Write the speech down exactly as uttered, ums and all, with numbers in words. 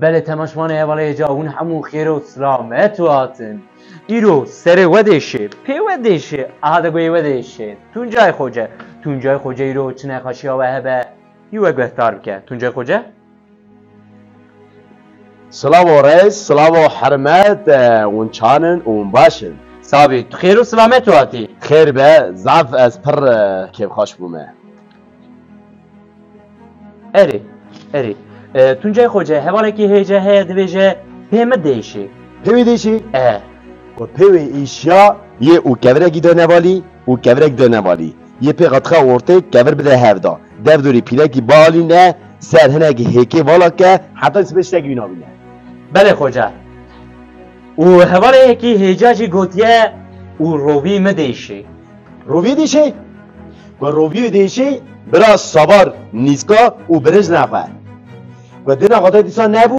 Belê temaşvanê hevalê hêja hûn hemû xêr û silamet hatin. Îro serê we dêşê, pê we dêşê, aha de goyê we dêşê. Tuncay Xoce, Tuncay Xoce îro çi nexaşiya we hebe, yî we guhdar bike. Tuncay Xoce? Silavo reis, silavo hermet, e, hûn çanin û hûn başin. Sabî, tu xêr û silamet hatî. Xêr be, zaf ez pir e, kêfxweş bûme. Erê, erê. E, Tuncay Xoce, hevalekî hêja heye dibêje, pê mi dêşê. Pê wê dêşê? E. Ku pê wê êşiya yê û kevirekî de nevalî û kevirekî de nevalî. Yê pê qatixa ortê kevir bide hevda. Dev dorî pîlekî balîne, ser hinekî hêkê vala ke, heta sibê tiştekî wî nabîne. Belê Xoce. Û hevalê yekî hêja jî gotiye û rovî mi dêşê. Rovî dêşê? Ku rovî dêşê bira savar nîska û birinc nexwe. Ku dina xwe dîsa nebû